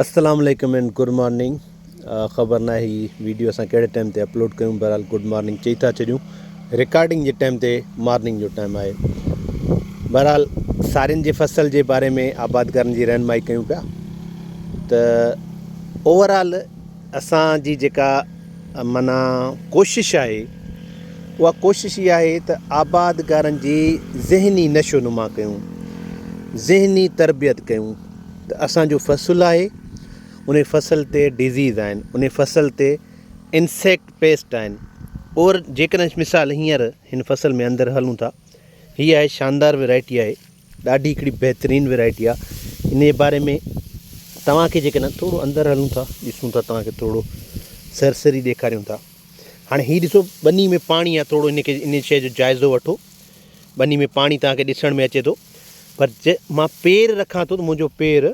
السلام عليڪم and good morning خبر ناهي هي ويڊيو اسان ڪهڙي ٽائيم تي اپلوڊ ڪيون بهرحال گڊ مارننگ چئي ٿا ڇڏيون رڪارڊنگ جي ٽائيم تي مارننگ جو ٽائيم آهي بهرحال سارين جي فصل جي باري ۾ آبادگارن جي رهنمائي ڪيون پيا ته اوورآل اسان جي جيڪا معنيٰ ڪوشش آهي اها ڪوشش اها آهي ته آبادگارن جي ذهني نشو نما ڪيون ذهني تربيت ڪيون ته اسان جو فصل آهي ان فصل تي ڊزيز آهن ان فصل تي انسيڪٽ پيسٽ آهن اور جيڪڏهن مثال هينئر هن فصل ۾ اندر هلون ٿا هي آهي شاندار ورائٽي آهي ڏاڍي هڪڙي بهترين ورائٽي آ ان جي باري ۾ توهان کي جيڪڏهن ٿورو اندر هلون ٿا ڏسون ٿا توهان کي ٿورو سرسري ڏيکاريون ٿا هاڻي هي ڏسو ٻني ۾ پاڻي آ ٿورو ان کي ان شيء جو جائزو وٺو ٻني ۾ پاڻي توهان کي ڏسڻ ۾ اچي ٿو پر جي مان پير رکان ٿو ته منهنجو پير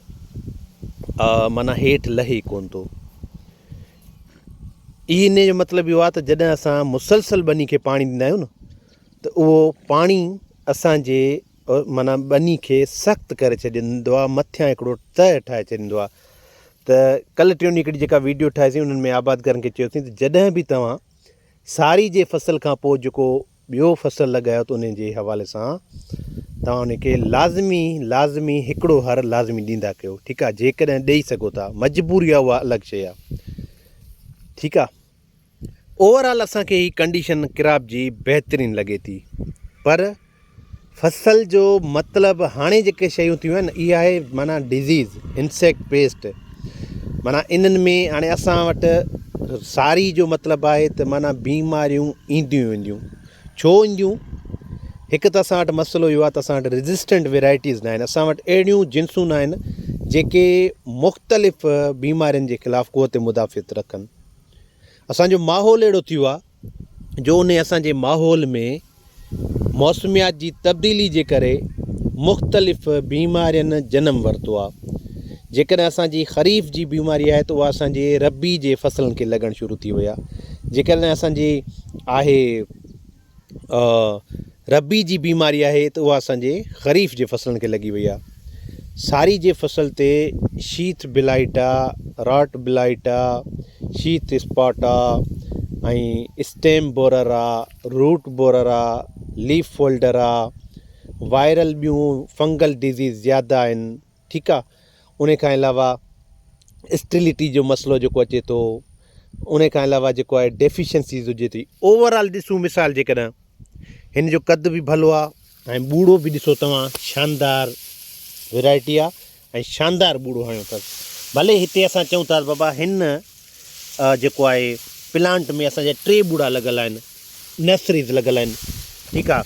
معنيٰ هيٺ لهي ڪون ٿو ان جو مطلب اهو آ ته جڏهن اسان مسلسل ٻني کي پاڻي ڏيندا آهيون نه ته اهو پاڻي اسان جي معنيٰ ٻني کي سخت ڪري ڇڏيندو آهي مٿيان هڪڙو تهه ٺاهي ڇڏيندو آهي ته ڪلهه ٽيون ڏينهن هڪڙي جيڪا ويڊيو ٺاهيسين انهن ۾ آبادگارن کي چيوسين ته جڏهن به توهان ساري جي فصل کان پوء جيڪو ٻيو فصل لڳايو ته ان جي حوالي سان توهان ان کي لازمي لازمي هڪڙو هر لازمي ڏيندا ڪيو ٺيڪ آهي جيڪڏهن ڏيئي سگهو ٿا مجبوري آهي اها الڳ شيء آهي ٺيڪ آهي اوور آل اسان کي هي ڪنڊيشن ڪراپ جي بهترين لڳي ٿي پر فصل جو مطلب هاڻي جيڪي شيون ٿيون آهن اها آهي معنيٰ ڊزيز انسيڪٽ پيسٽ معنيٰ انهن ۾ هاڻي اسان وٽ ساري جو مطلب آهي ته معنيٰ بيماريون اينديون وينديون ڇو اينديون هڪ ته اسان وٽ مسئلو اهو آهي ته اسان وٽ ريزسٽنٽ ويرائٽيز نه آهن اسان وٽ اهڙيون جنسون نه آهن جيڪي مختلف بيمارين جي خلاف قوت مدافعت رکن اسان جو ماحول اهڙو ٿي ويو آهي جو انهي اسان جي ماحول ۾ موسميات جي تبديلي جي ڪري مختلف بيمارين جنم ورتو آهي جيڪڏهن اسان جي خريف جي بيماري آهي ته اها اسان جي ربيع جي فصلن کي لڳڻ شروع ٿي وئي آهي جيڪڏهن اسان جي آهي ربيع جي بيماري آهي ته اها اسان جي خريف جي فصلن کي لڳي وئي آهي. ساري جي فصل تي شيٿ بلائيٽ آ، راٽ بلائيٽ آ، شيٿ اسپاٽ آ ۽ اسٽيم بورر آ، روٽ بورر آ، ليف فولڊر آ، وائرل ٻيون فنگل ڊزيز زياده آهن ٺيڪ آ ان کان علاوه اسٽرلٽي جو مسئلو جيڪو اچي ٿو ان کان علاوه جيڪو آهي ڊيفيشنسيز هجي ٿي اوور آل ڏسون مثال جيڪڏهن هن جو قد به ڀلو آ ۽ ٻوڙو به ڏسو توهان شاندار ورائٽي آ ۽ شاندار ٻوڙو هنيو اٿس ڀلي هتي اسان چئون ٿا بابا هن جيڪو آهي پلانٽ ۾ اسان جا ٽي ٻوڙا لڳل آهن نرسريز لڳل آهن ٺيڪ آ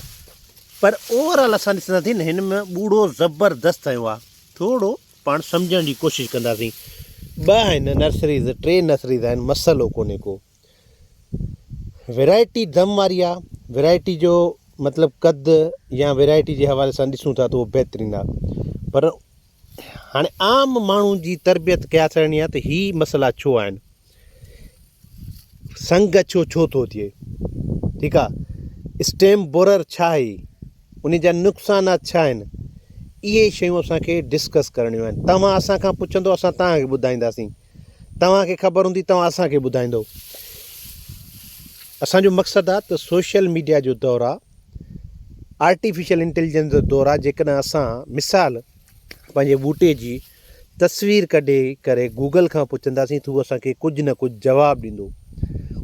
پر اوور آل اسان ڏسنداسين نه هن ۾ ٻوڙو زبردست هنيو آ ٿورو پاڻ سمجهڻ جي ڪوشش ڪنداسين. ٻه آهن نرسريز ٽي نرسريز آهن مسئلو ڪونهي ڪو. ورائٽي دم واري آ ورائٽي جو مطلب قد يا ورائٽي جي حوالي سان ڏسون ٿا ته اهو بهترين آ پر هاڻي عام ماڻهو جي تربيت ڪيا ٿيڻي آ ته هي مسئلا ڇو آهن. سنگ اڇو ڇو ٿو ٿئي؟ ٺيڪ آ اسٽيم بورر ڇا آهي؟ ان جا نقصانات ڇا آهن؟ اهي شيون اسان کي ڊسڪس ڪرڻيون آهن. توهان اسان کان پڇندو اسان توهان کي ٻڌائينداسين. توهان کي خبر هوندي توهان اسان کي ٻڌائيندو. اسان جو مقصد آ ته سوشل ميڊيا جو دور آ، آرٽيفيشل انٽيليجنس جو دور آ، جيڪڏهن اسان مثال پنهنجي ٻوٽي جي تصوير ڪڍي ڪري گوگل کان پڇنداسين ته هو اسان کي ڪجهه نه ڪجهه جواب ڏيندو.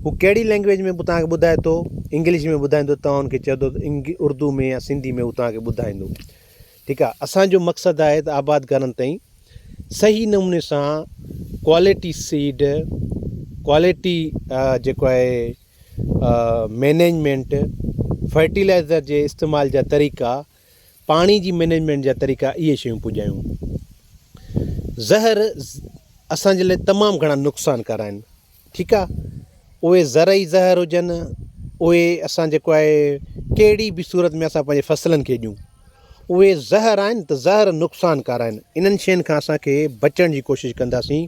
هو ڪهڙي لينگويج ۾ به توهان کي ٻڌائي ٿو، انگلش ۾ ٻڌائيندو توهان ان کي چوندو ته اردو ۾ يا سنڌي ۾ هو توهان کي ٻڌائيندو. ٺيڪ آهي اسان جو مقصد آهي ته آبادگارن تائين صحيح نموني سان ڪوالٽي سيڊ، ڪوالٽي جيڪو آهي مينيجمينٽ، فرٽيلائزر جي استعمال جا طريقا، پاڻي جي مئنيجمينٽ جا طريقا اهي شيون پڄايون. زهر اسان جي لاء تمام گهڻا نقصانڪار آهن ٺيڪ آ اهي زرعي زهر هجن اهي اسان جيڪو آهي ڪهڙي به صورت ۾ اسان پنهنجي فصلن کي ڏيون اهي زهر آهن ته زهر نقصانڪار آهن انهن شين کان اسان کي بچڻ جي ڪوشش ڪنداسين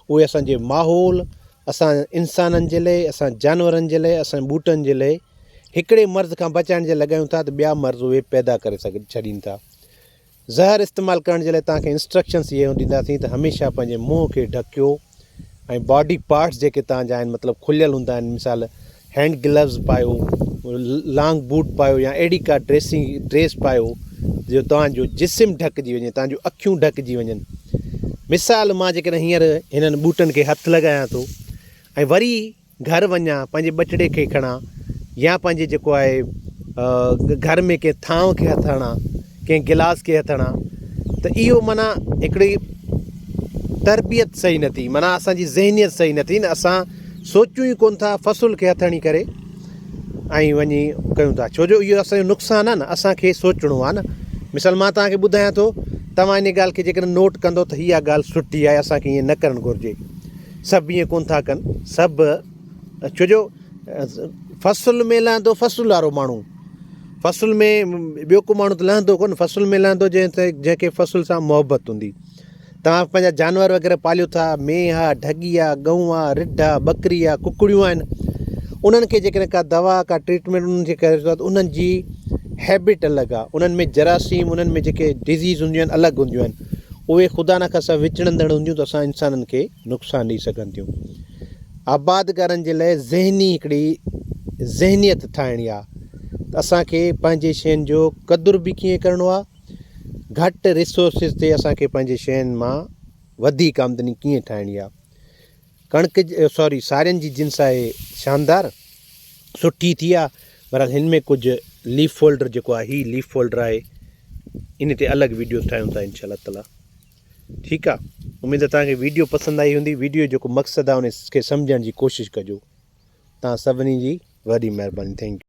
اهي اسان جي ماحول اسان انسانن جي لاء اسان جانورن جي لاء اسان ٻوٽن جي لاء هڪڙي مرض کان بچائڻ جي لڳايون ٿا ته ٻيا مرض اهي پيدا ڪري ڇڏين ٿا. زهر استعمال ڪرڻ جي لاء توهان کي انسٽرڪشنس اهي ڏينداسين ته هميشه پنهنجي منهن کي ڍڪيو ۽ باڊي پارٽس جيڪي توهان جا آهن مطلب کليل هوندا آهن مثال هينڊ گلوز پايو لانگ بوٽ پايو يا اهڙي ڪا ڊريسنگ ڊريس پايو جو توهان جو جسم ڍڪجي وڃي توهان جون اکيون ڍڪجي وڃن مثال مان جيڪڏهن هينئر هنن بوٽن کي هٿ لڳايان ٿو ۽ وري گهر وڃان، پنهنجي ٻچڙي کي کڻان يا پنهنجي جيڪو آهي گهر ۾ ڪنهن ٿانء کي هٿ هڻان، ڪنهن گلاس کي هٿ هڻان ته اهو معنيٰ هڪڙي تربيت صحيح نه ٿي، معنيٰ اسان جي ذهنيت صحيح نه ٿي نه اسان سوچيون ئي ڪونه ٿا فصل کي هٿ هڻي ڪري ۽ وڃي ڪيون ٿا ڇو جو اهو اسان جو نقصان آهي نه اسان کي سوچڻو آهي نه مثال مان توهان کي ٻڌايان ٿو توهان ان ڳالهه کي جيڪڏهن نوٽ ڪندو ته اها ڳالهه سٺي آهي اسان کي ائين نه ڪرڻ گهرجي. سڀ ائين ڪونه ٿا ڪن سڀ ڇو جو فصل ۾ لهندو فصل وارو ماڻهو فصل ۾ ٻيو ڪو ماڻهو ته لهندو ڪونه فصل ۾ لهندو جنهن تي جنهن کي فصل سان محبت هوندي توهان پنهنجا جانور وغيره پاليو ٿا مينهن آ ڍڳي آ ڳئون آ رڍ آ ٻڪري آ ڪڪڙيون آهن انهن کي جيڪڏهن ڪا دوا ڪا ٽريٽمينٽ انهن کي ڪري ٿا ته انهن جي هيبٽ الڳ آ انهن ۾ جراثيم انهن ۾ جيڪي ڊزيز هونديون آهن الڳ هونديون آهن اهي خدا نخواسته وچڙندڙ هونديون ته اسان انسانن کي نقصان ڏئي سگهن ٿيون. آبادگارن جي لاء ذهني هڪڙي ذهنيت ٺاهڻي آهي ته اسان کي پنهنجي شين جو قدر به ڪيئن ڪرڻو آهي، گهٽ ريسورسز تي اسان کي پنهنجي شين مان وڌيڪ آمدني ڪيئن ٺاهڻي آهي. ڪڻڪ سوري سارين جي جنس آهي شاندار سٺي ٿي آ بهرحال هن ۾ ڪجهه ليف فولڊر جيڪو آهي هي ليف فولڊر آهي ان تي الڳ ويڊيو ٺاهيون ٿا انشاء الله تعالي ٺيڪ آ اميد توهان کي ويڊيو پسند آئي هوندي ويڊيو جيڪو مقصد آ ان کي سمجهڻ جي ڪوشش ڪجو توهان سڀني جي وڏي مهرباني thank you.